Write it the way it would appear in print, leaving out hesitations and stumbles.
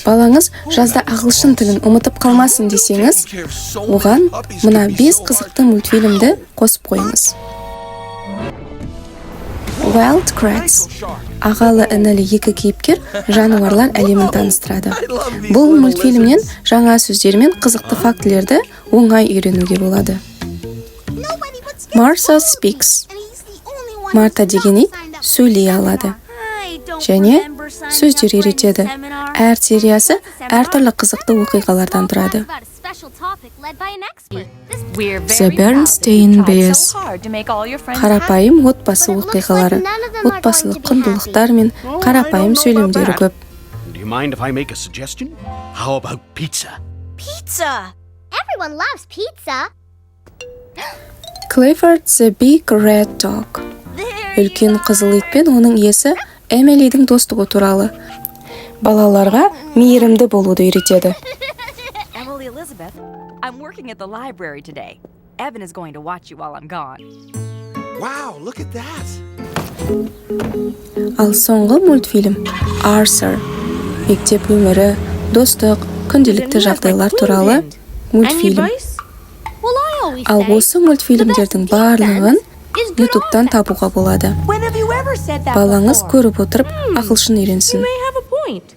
Балаңыз жазда ағылшын тілін ұмытып қалмасын десеңіз, оған мына бес қызықты мультфильмді қосып қойыңыз. Wild Kratts: ағалы інілі екі кейіпкер жануарлар әлемін таныстырады. Бұл мультфильмнен жаңа сөздер мен қызықты фактілерді оңай үйренуге болады. Martha Speaks: Марта деген ит сөйлей алады және сөздер үйретеді. Әр сериясы әртүрлі қызықты оқиғалардан тұрады. The Berenstain Bears: қарапайым отбасы оқиғалары, отбасылық құндылықтар мен қарапайым сөйлемдері көп. Do you mind if I make a suggestion? How about pizza? Pizza! Everyone loves pizza. Clifford the Big Red Dog: үлкен қызыл ит пен оның иесі Эмилидің достығы туралы. Балаларға мейірімді болуды үйретеді. Emily Elizabeth, I'm working at the library today. Evan is going to watch you while I'm gone. Wow, look at that. Ал соңғы мультфильм — Arthur. Мектеп өмірі, достық, күнделікті жағдайлар туралы мультфильм. Ал осы мультфильмдердің барлығын Ютубтан табуға болады. Балаңыз көріп отырып, ағылшын үйренсін. May have a point.